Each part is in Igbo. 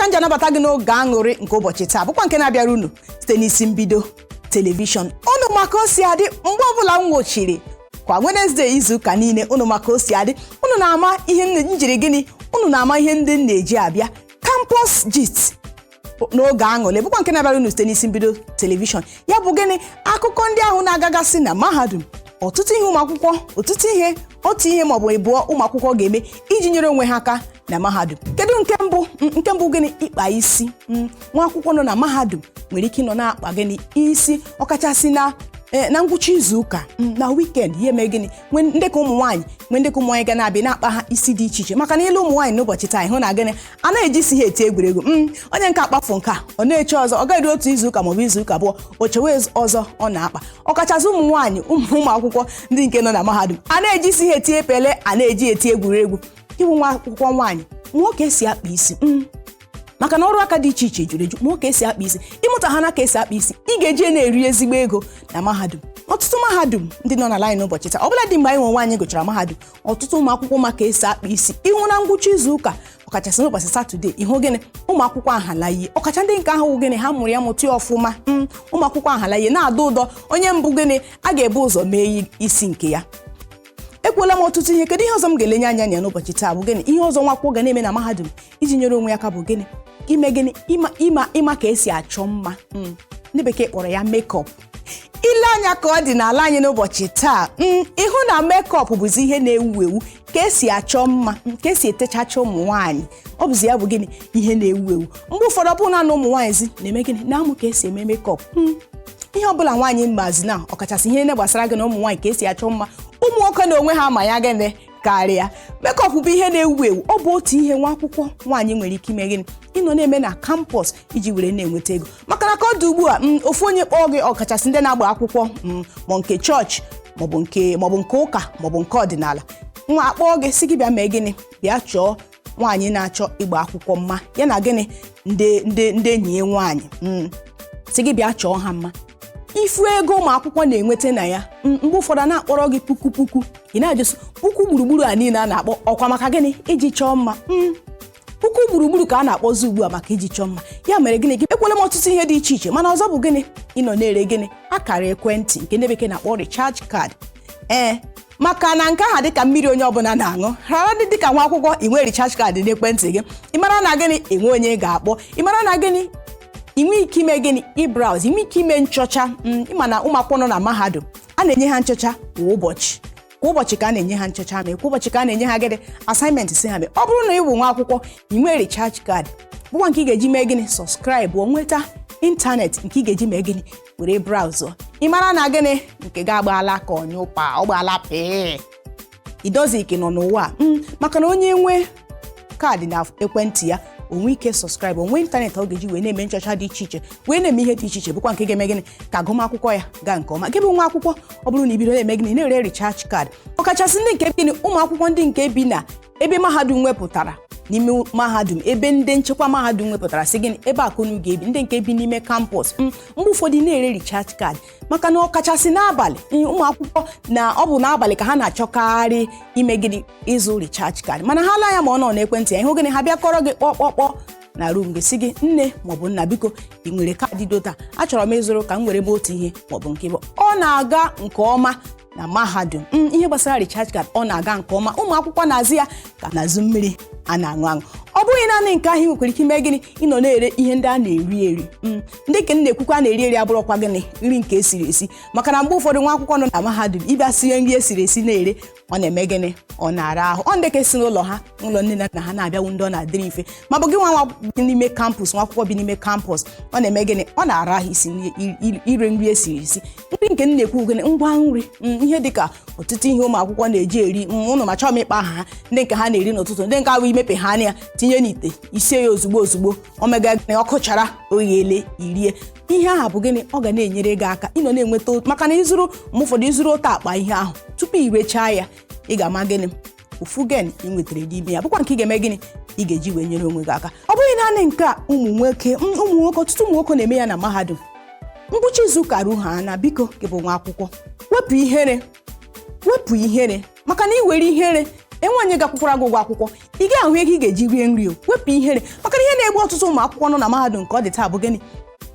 Ka m ji anabata gị n'oge aṅụrị nke ụbọchị taa, bụkwa nke na-abịara unu site n'isi mbido telivishọn unu. Maka o si adị, mgbe ọbụla m nwochiri kwa Wednesday izuụka niile, unu maka o si adị, unu na-ama ihe m jiri gịnị, unu na-ama ihe ndị m na-eji abịa Campus Gist n'oge aṅụrị, bụkwa nke na-abịara unu site n'isi mbido telivishọn. Ya bụ gịnị? Akụkọ ndị ahụ na-agagasị na mahadum, ọtụtụ ihe ụmụ akwụkwọ, ọtụtụ ihe, otu ihe maọbụ ịbụọ ụmụ akwụkwọ ga-eme iji nyere onwe ha aka na mahadum. Kedu nke mbụ? Nke mbụ gịnị? Ịkpa isi. Nwa akwụkwọ nọ na mahadum nwere ike ịnọ na-akpa gịnị? Isi, ọkachasị na ngwụcha izu ụka, na weekend. Ya eme gịnị? Nwee ndị ka ụmụ nwaanyị, nwee ndị ka ụmụ nwaanyị ga na-abịa na-akpa ha isi dị iche iche, maka na ilu ụmụ nwaanyị n'ụbọchị taa, ịhụ na gịnị, a na-eji isi ha eti egwuregwu. Onye nke akpafụ nke a, ọ na-eche ọzọ, ọ gaghị otu izu ụka maọbụ izu ụka 2, o chewe ọzọ ọ na-akpa. Ọkachasị ụmụ nwaanyị, ụmụ akwụkwọ ndị nke nọ na mahadum, a na-eji isi ha eti epele, a na-eji eti egwuregwu. Ịbụ nwa akwụkwọ nwaanyị, nwoke esi akpa isi, maka na ọrụ aka dị iche iche juru eju. Nwoke esi akpa isi, ịmụta ha na ka esi akpa isi, ị ga-eji na-eri ezigbo ego na mahadum. Ọtụtụ mahadum ndị nọ n'ala anyị n'ụbọchị taa, ọbụla dị mgbe anyị nwe nwaanyị gụchara mahadum, ọtụtụ ụmụ akwụkwọ maka esi akpa isi. Ịhụ na ngwụcha izu ụka, ọkachasị n'ụbọchị Saturday, ịhụ gịnị? Ụmụ akwụkwọ ahala ihe, ọkacha ndị nke ahụ gịnị, ha mụrụ ya, mụta ya ọfụma. Ụmụ akwụkwọ ahala ihe na-adọ ụdọ. Onye mbụ gịnị, a ga-ebu ụzọ mee isi nke ya. Ekwuola m ọtụtụ ihe. Kedu ihe ọzọ m ga-elenye anya na ya n'ụbọchị taa? Bụ gịnị? Ihe ọzọ nwa akwụkwọ ga na-eme na mahadum iji nyere onwe ya aka bụ gịnị? Ime gịnị? Ịma, ịma, ịma ka esi achọ mma. Ndị bekee kpọrọ ya makeup. Ile anya ka ọ dị n'ala anyị n'ụbọchị taa, ịhụ na makeup bụzi ihe na-ewu ewu, ka esi achọ mma, ka esi etechacha ụmụ nwaanyị. Ọ bụzi ya bụ gịnị? Ihe na-ewu ewu. Mgbe ụfọdụ, ọ bụrụ na ụmụ nwaanyị zi na-eme gịnị, na-amụ ka esi eme makeup. Ihe ọbụla nwaanyị mbazi na ọkachasị ihe niile gbasara gị na ụmụ nwaanyị, ka esi achọ mma, ụmụ nwoke na onwe ha ma ya gịnị karịa. Makeup bụ ihe na-ewu ewu. Ọ bụ otu ihe nwa akwụkwọ nwaanyị nwere ike ime gịnị, ịnọ na-eme na campus iji were na-enweta ego, maka na ka ọ dị ugbu a, ofu onye kpọọ gị, ọkachasị ndị na-agba akwụkwọ, ma nke chọọchị, maọbụ nke ụka, maọbụ nke ọdịnala, nwa akpọọ gị si gị bịa mee gịnị, bịa chọọ nwaanyị na-achọ ịgba akwụkwọ mma, ya na gịnị, ndị enyi ya nwaanyị, si gị bịa chọọ ha mma. Ifu ego ụmụ akwụkwọ na-enweta na ya, mgbe ụfọdụ a na-akpọrọ gị puku puku, ị na-ajụsị puku gburugburu a niile a na-akpọ ọkwa maka gịnị? Iji chọọ mma. Puku gburugburu ka a na-akpọzi ugbu a maka iji chọọ mma. Ya mere gịnị? Gị ekwela m ọtụtụ ihe dị iche iche, mana ọzọ bụ gịnị? Ịnọ na-ere gịnị? Akara ekwentị, nke ndị bekee na-akpọ recharge card. Ee, maka na nke aha dịka mmiri onye ọbụla na-aṅụ rara dị dịka nwa akwụkwọ, ị nwee recharge card n'ekwentị gị, ị mara na gịnị, enwe onye ga-akpọ, ị mara na gịnị, ị nwee ike ime gịnị? Ịbrowse, ị nwee ike ime nchọcha. Ịma na ụmụ akwụkwọ nọ na mahadum, a na-enye ha nchọcha kwa ụbọchị. Kwa ụbọchị ka a na-enye ha nchọcha mee, kwa ụbọchị ka a na-enye ha gịnị? Assignment si ha mee. Ọ bụrụ na ị bụ nwa akwụkwọ, ị nwee recharge card, bụkwa nke ị ga-eji mee gịnị? Subscribe, o nweta ịntanetị nke ị ga-eji mee gịnị? Were browse. Ị mara na gịnị, nke gị agbaala ka ọnyụpa, ọ gbaala pịị, idozi nọ n'ụwa a. Maka na onye nwee kaadị na ekwentị ya, onwe ike subscribe, onwe ịntanetị ọ ga-eji wee na-eme nchọcha dị iche iche, wee na-eme ihe dị iche iche, bụkwa nke ga-eme gịnị? Ka agụmakwụkwọ ya gaa nke ọma. Gị bụ nwa akwụkwọ, ọ bụrụ na ibido na-eme gịnị? Na-ere recharge card, ọkachasị ndị nke gịnị, ụmụ akwụkwọ ndị nke bi na ebe mahadum wepụtara, n'ime mahadum, ebe ndị nchekwa mahadum wepụtara sị gịnị, ebe akụnụ ga-ebi, ndị nke bi n'ime campus. Mgbe ụfọdụ na-ere recharge card, maka na ọkachasị n'abalị, ụmụ akwụkwọ na ọ bụ n'abalị ka ha na-achọkarị ime gịnị? Ịzụ recharge card. Mana ha laa ya, ma ọ nọ n'ekwentị ya, ịhụ gịnị, ha bịa kọrọ gị kpọkpọkpọ na room gị, sị gị, "Nne maọbụ nna, biko, ị nwere kaadị dota? Achọrọ m ịzụrụ ka m were m otu ihe maọbụ nke bụ." Ọ na-aga nke ọma na mahadum. Ihe gbasara recharge card, ọ na-aga nke ọma. Ụmụ akwụkwọ na-azụ ya ka na-azụ mmiri a na-aṅụ aṅụ. Ọ bụghị naanị nke ahụ, ị nwekwara ike ime gịnị? Ịnọ na-ere ihe ndị a na-eri eri. Ndị nke m na-ekwukwa a na-eri eri abụrụkwa gịnị? Nri nke esiri esi, maka na mgbe ụfọdụ nwa akwụkwọ nọ na mahadum ịbịa sie nri esiri esi na-ere, ọ na-eme gịnị? Ọ na-ara ahụ. Ọ ndị ka esi n'ụlọ ha, ụlọ nne na nna ha na-abịanwu, ndị ọ na-adịrị mfe. Ma bụ gị nwa nwa bi n'ime campus, nwa akwụkwọ bi n'ime campus, ọ na-eme gịnị? Ọ na-ara ahụ isi ire nri esiri esi. Nri nke m na-ekwu gịnị? Ngwa nri, ihe dịka ọtụtụ ihe ụmụ akwụkwọ na-eji eri, ụnụ ma chọọ m ịkpa aha ha, ndị nke ha na-eri n'ụtụtụ, ndị nke ahụ imepe ha anya ya, tinye n'ite, isie ya ozugbo ozugbo, o mega gịnị? Ọkụ chara, oghele, irie. Ihe ahụ bụ gịnị? Ọ ga na-enyere gị aka ịnọ na-enweta, maka na ịzụrụ, mgbe ụfọdụ ịzụrụ otu akpa ihe ahụ, tupu i rechaa ya, ị ga-ama gịnị? Ofu gen ị nwetara n'ime ya, bụkwa nke ị ga-eme gịnị? Ị ga-eji wee nyere onwe gị aka. Ọ bụghị naanị nke a, ụmụ nwoke, ụmụ nwoke, ọtụtụ ụmụ nwoke na-eme ya na mahadum. Ngwụcha izu ụka ruo ha na, biko, gị bụ nwa akwụkwọ, wepụ ihere, wepụ ihere, maka na ị were ihere enwe onye ga-akwụkwara gị ụgwọ akwụkwọ. Ị ga-ahụ ego ị ga-eji rie nri. O wepụ ihere, maka na ihe na-egbu ọtụtụ ụmụ akwụkwọ nọ na mahadum nke ọ dị taa bụ gịnị?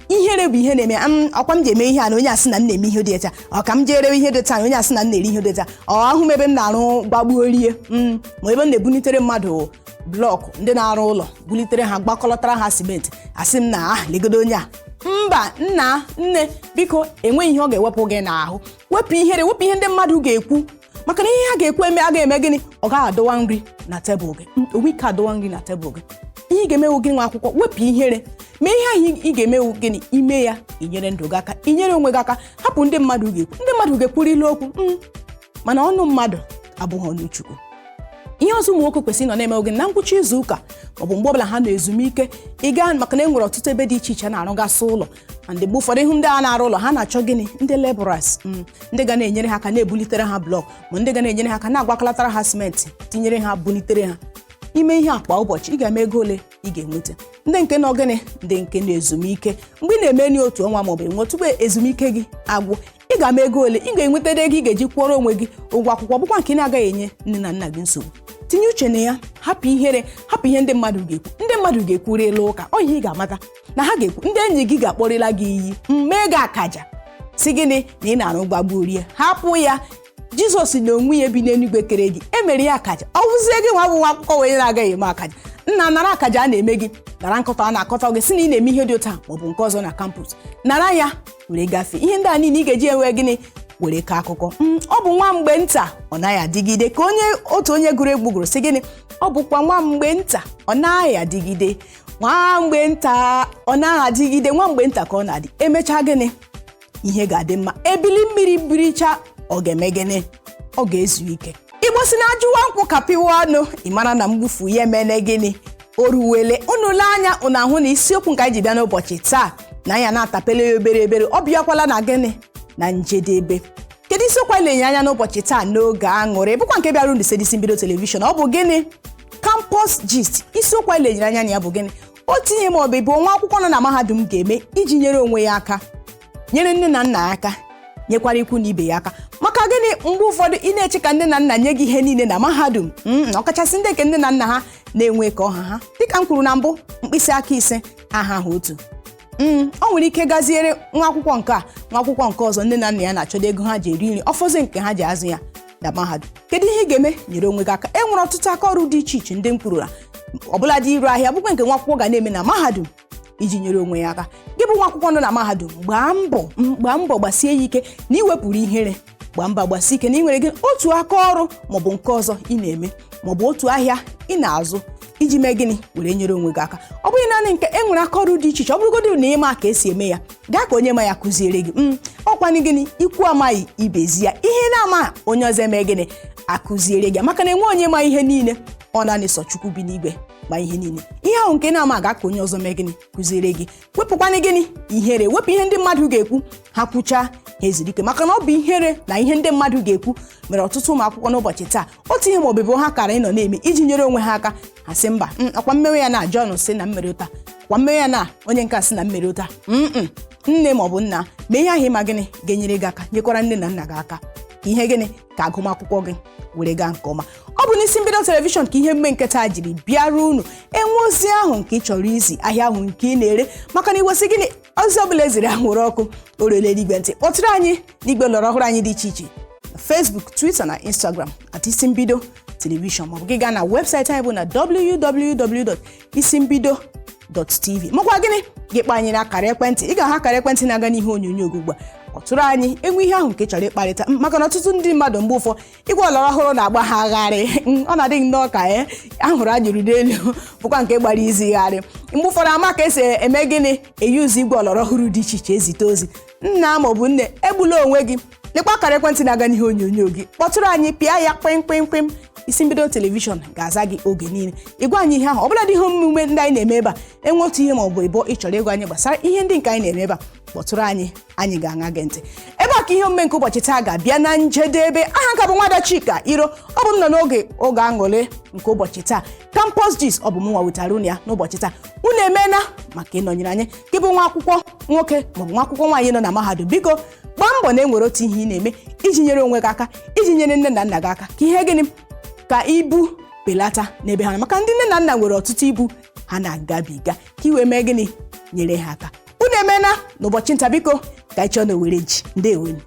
Ihere bụ ihe na-eme m. Ọkwa m ji eme ihe a na onye asị na m na-eme ihe dị taa, ọ ka m jee rewe ihe dị taa na onye asị na m na-eri ihe dị taa, ọ ahụ m ebe m na-arụ gbagbuo rie m, ma ebe m na-ebunitere mmadụ block, ndị na-arụ ụlọ, bulitere ha, gbakọlọtara ha simenti, asị m na ah, legodo onye a. Mba, nna, nne, biko, enweghị ihe ọ ga-ewepụ gị n'ahụ. Wepụ ihere, wepụ ihe ndị mmadụ ga-ekwu, maka na ihe ha ga-ekwu eme a ga-eme gịnị? Ọ gaghị adọwa nri na tebụl gị. Onwe ike adọwa nri na tebụl gị. Ihe ị ga-emewu gị, nwa akwụkwọ, wepụ ihere, mee ihe ahụ ị ga-emewu. Gịnị ime ya? Inyere ndụ gị aka, inyere onwe gị aka. Hapụ ndị mmadụ ga-ekwu. Ndị mmadụ ga-ekwurịla okwu, mana ọnụ mmadụ abụghị ọnụ Chukwu. Ihe ọzọ ụmụ nwoke kwesịrị ịnọ na-eme oge na ngwụcha izu ụka maọbụ mgbe ọbụla ha na-ezumike, ịga, maka na e nwere ọtụtụ ebe dị iche iche na-arụgasị ụlọ ma ndị mgbe ụfọdụ ihu ndị a na-arụ ụlọ, ha na-achọ gịnị? Ndị laborers, ndị ga na-enyere ha aka na-ebulitere ha block, ma ndị ga na-enyere ha aka na-agwakọlatara ha simenti, tinyere ha, bulitere ha. Ime ihe a kwa ụbọchị, ị ga-eme ego ole ị ga-enweta. Ndị nke nọ gịnị, ndị nke na-ezumike, mgbe ị na-eme nri otu ọnwa maọbụ enwe tupu ezumike gị agwụ, ị ga-ama ego ole ị ga-enweta, ego ị ga-eji kwụọrọ onwe gị ụgwọ akwụkwọ, bụkwa nke ị na-agaghị enye nne na nna gị nsogbu. Tinye uche na ya, hapụ ihere, hapụ ihe ndị mmadụ ga-ekwu. Ndị mmadụ ga-ekwurịla ụka. Ọ ihe ị ga-amata na ha ga-ekwu. Ndị enyi gị ga-akpọrịla gị iyi, mmee gị akaja, si gịnị? Na ị na-arụ gbagbuo rie. Hapụ ya. Jizọs na onwe ya bi n'eluigwe kere gị, emere ya akaja. Ọ bụzie gị nwa bụ nwa akwụkwọ wee na-agaghị eme akaja? Nna, nara akaja a na-eme gị, nara nkọtọ a na-akọtọ gị, si na ị na-eme ihe dị ụta maọbụ nke ọzọ na campus. Nara ya were gafee. Ihe ndị a niile ị ga-eji enwe gịnị? Were kọọ akụkọ. Ọ bụ nwa mgbe nta, ọ naghị adịgide. Ka onye otu onye gụrụ egwu gụrụ sị gịnị? Ọ bụkwa nwa mgbe nta, ọ naghị adịgide. Nwa mgbe nta, ọ naghị adịgide. Nwa mgbe nta ka ọ na-adị. Emechaa gịnị? Ihe ga-adị mma. Ebili mmiri biricha, ọ ga-eme gịnị? Ọ ga-ezu ike. Igbo si na ajụwa nkwụ ka pịwa ọnụ, ị mara na mgbufu ya emene gịnị? O ruwele. Unu lee anya, unu ahụ na isiokwu nke anyị ji bịa n'ụbọchị taa na ya na-atapele ya obere obere. Ọ bịakwala na gịnị? Na njedebe. Kedu isiokwu anyị lenye anya n'ụbọchị taa n'oge aṅụrị, bụkwa nke bịara unu site n'isi mbido telivishọn? Ọ bụ gịnị? Campus Gist. Isiokwu anyị lenyere anya na ya bụ gịnị? Otu ihe ma ọ bụ ịbụ nwa akwụkwọ nọ na mahadum ga-eme iji nyere onwe ya aka, nyere nne na nna ya aka, nyekwara ikwu na ibe ya aka. Maka gịnị? Mgbe ụfọdụ ị na-eche ka nne na nna nye gị ihe niile na mahadum, ọkachasị ndị nke nne na nna ha na-enwe ka ọha ha. Dịka m kwuru na mbụ, mkpịsị aka 5 aha ha otu. Ọ nwere ike gaziere nwa akwụkwọ nke a, nwa akwụkwọ nke ọzọ, nne na nna ya na-achọdo ego ha ji eri nri, ọfọzi nke ha ji azụ ya na mahadum. Kedu ihe ị ga-eme nyere onwe gị aka? E nwere ọtụtụ aka ọrụ dị iche iche ndị m kwuru na ọbụla dị iru ahịa, bụkwa nke nwa akwụkwọ ga na-eme na mahadum iji nyere onwe ya aka. Gị bụ nwa akwụkwọ nọ na mahadum, gbaa mbọ, gbaa mbọ, gbasie ya ike na iwepụrụ ihere. Gbaa mbọ, gbasie ike na ị nwere gị otu aka ọrụ maọbụ nke ọzọ ị na-eme, maọbụ otu ahịa ị na-azụ, iji mee gịnị? Were nyere onwe gị aka. Ọ bụghị naanị nke, e nwere aka ọrụ dị iche iche. Ọ bụrụgodị na ịma ka esi eme ya, gaa ka onye ma ya kụziere gị. Ọkwanị gịnị? Ikwu amaghị, ibezi ya. Ihe na-ama onye ọzọ eme gịnị? Akụziere gị. Maka na enwe onye ma ihe niile, ọ naanị sọ Chukwu bi n'igwe ma ihe niile. Ihe ahụ nke na-ama, aga ka onye ọzọ mee gịnị? Kụziere gị. Wepụkwanị gịnị? Ihere. Wepụ ihe ndị mmadụ ga-ekwu. Ha kwuchaa, ha ezuru ike. Maka na ọ bụ ihere na ihe ndị mmadụ ga-ekwu mere ọtụtụ ụmụ akwụkwọ n'ụbọchị taa, otu ihe ma ọ bụ ha kara ịnọ na-eme iji nyere onwe ha aka, ha sị mba, akwa mmewe ya na John sị na mmeri ụta, kwa mmewe ya na onye nke a sị na mmeri ụta. Nne ma ọ bụ nna, mee ihe ahụ ịma gịnị ga-enyere gị aka, nyekwara nne na nna gị aka, ka ihe gịnị? Ka agụmakwụkwọ gị were gaa nke ọma. Ọ bụ n'isi mbido telivishọn ka ihe mmume nke taa jiri bịara unu. Enwe ozi ahụ nke ị chọrọ izi, ahịa ahụ nke ị na-ere, maka na iwesị gịnị? Ozi ọbụla eziri anwụrụ ọkụ, o ruola eluigwe ntị. Kpọtụrụ anyị n'igwe lọrọ ọhụrụ anyị dị iche iche na Facebook, Twitter na Instagram @IsiMbidoTelevision, maọbụ gị gaa na webụsaịtị anyị bụ na www.isimbido.tv. Makwa gịnị? Gị kpọ anyị n'akara ekwentị. Ị ga-ahụ akara ekwentị na-aga n'ihe onyonyo gị ugbu a. Kpọtụrụ anyị, enwe ihe ahụ nke ị chọrọ ịkparịta, maka na ọtụtụ ndị mmadụ, mgbe ụfọ igwe ọlọrọ ọhụrụ na-agba ha agharị. Ọ na-adịghị nnọọ ka e ahụrụ anyụrụ n'elu, bụkwa nke gbara izigharị. Mgbe ụfọdụ ama ka esi eme gịnị? Eyuzu igwe ọlọrọ ọhụrụ dị iche iche ezite ozi. Nna maọbụ nne, egbula onwe gị. Lekwa akara ekwentị na-aga n'ihe onyonyo gị, kpọtụrụ anyị, pịa ya kpịm kpịm kpịm. Isi Mbido Telivishọn ga-aza gị oge niile. Ịgwa anyị ihe ahụ ọbụla dị, ihe omume ndị anyị na-eme ebe a. Enwe otu ihe ma ọ bụ ịbụọ ị chọrọ ịgwa anyị gbasara ihe ndị nke anyị na-eme ebe a, kpọtụrụ anyị, anyị ga-aṅa gị ntị. Ebe a ka ihe omume nke ụbọchị taa ga-abịa na njedebe. Aha nka bụ Nwada Chika Iro. Ọ bụ m nọ n'oge oge aṅụrị nke ụbọchị taa, Campus Gist. Ọ bụ m nwa wetara unu ya n'ụbọchị taa. Unu emeela maka ịnọnyere anyị. Gị bụ nwa akwụkwọ nwoke maọbụ nwa akwụkwọ nwaanyị nọ na mahadum, biko gbaa mbọ na enwere otu ihe ị na-eme iji nyere onwe gị aka, iji nyere nne na nna gị aka, ka ihe gịnị? Ka ibu Belata n'ebe ha nọ, maka ndị nne na nna nwere ọtụtụ ibu ha na-agabiga. Ka iwee mee gịnị? Nyere ha aka. Unu emena n'ụbọchị nta. Biko, ka anyị chọọ na owere ji. Ndewonu.